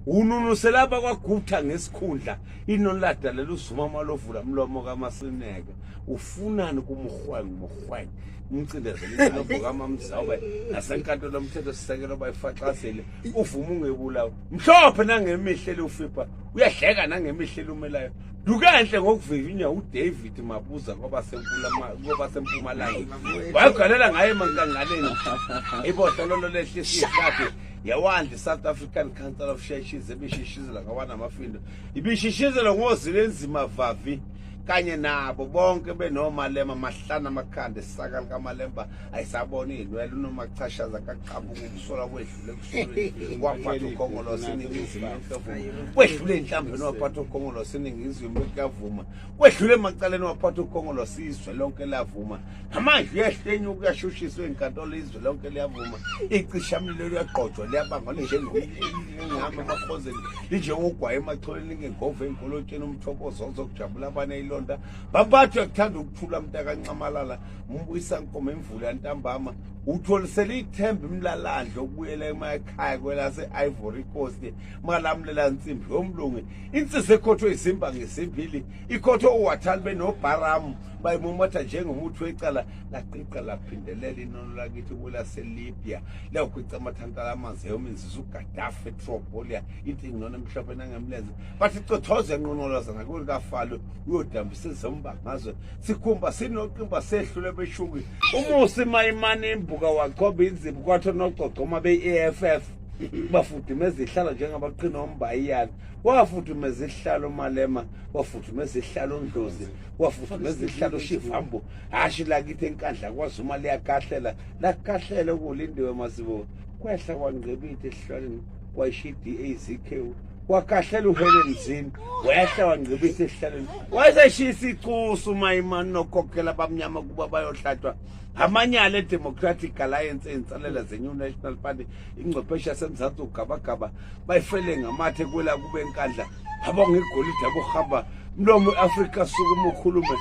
Ununusela abakwaGupta ngesikhundla inoni ladalela uZuma amalovula mlomo kaMasineke. Ufunani kuMurhweng Murhweng? Umcindezeli inobho kaMamzawube nasenkantolo yomthetho sisekelo bayifaxazile. Uvuma ungebulawa. Mhlophe nangemihle lufipha. Uyahleka nangemihle lumelayo. Dukenhle ngokuvivinya uDavid Mabuza kwabasempumalanga. Wayegalela ngaye emankangaleni. Ibohlololo lehlisa ihlathi yawandla i-South African Council of Churches ebishishizela ngawanamafindo. Ibishishizela ngozile enzima vavi kanye nabo bonke benomalema mahlanu amakhanda esaka likamalemba ayisabona iy'nwele unomachashaza kaqabuka ukusola kwedlule ekusolweni waphatha ukhongolose eningizimu kwedlule ey'nhlambeni waphatha ukhongolose eningizimu kuyavuma kwedlule emacaleni waphatha ukhongolose izwe lonke lavuma namanje uyehlenyuka uyashushiswa ey'nkantolo izwe lonke liyavuma icishamlilo liyagqojwa liyabangwa linjengehamba emakhozeni linjengogwayi emacholeni lingengova ey'nkolotsheni umthokozo ozokujabula abaneyilonda babathi uyakuthanda ukuthula mntakanxamalala umbuyisa nkomo imvula yantambama utholisele ithemba imlalandla okubuyela emakhaya kwelase-Ivory Coast malamlela nsimbi yomlungu insizwa ekhothwe izimba ngezimbili ikhothwe uwathani benobharamu bayimumatha njengomuthi wecala laqiqa laphindelela inono lakithi kwelaselibya liyawugwica amathantala amanzi eyominzisa uGaddafi eTripolia ithi nginono emhlophe nangemlenze bathi cothoze enqonqoloza nakulikafalo uyodambisa ezombangazwe sikhumba sinoqimba sehlule beshuki umusi mayimane imbuka waqhoba inzipho kwathi nogcogcoma be-EFF bafudumeza ihlala njengabaqina ombayiyana wafudumeza ihlalo uMalema wafudumeza ihlalo uNdlozi wafudumeza ihlalo uShivambu hashi lakithi enkandla kwaZuma liyakahlela lakahlela ukulindiwe masibo kwehla kwangqibithe esihlalweni kwayishiya i-DAZK wakahlela uHelen Zini wehla wangqibithe esihlalweni wayeseshiya isicusu uMayimani nokhokhela abamnyama kuba bayohlatshwa amanyala e-Democratic Alliance ey'nsalela ze-New National Party ingcwepheshe yasemzansi ugabagaba bayifele ngamathe kwela kube enkandla abonga igolide abohamba mlomo i-Afrika sukuma ukhulume.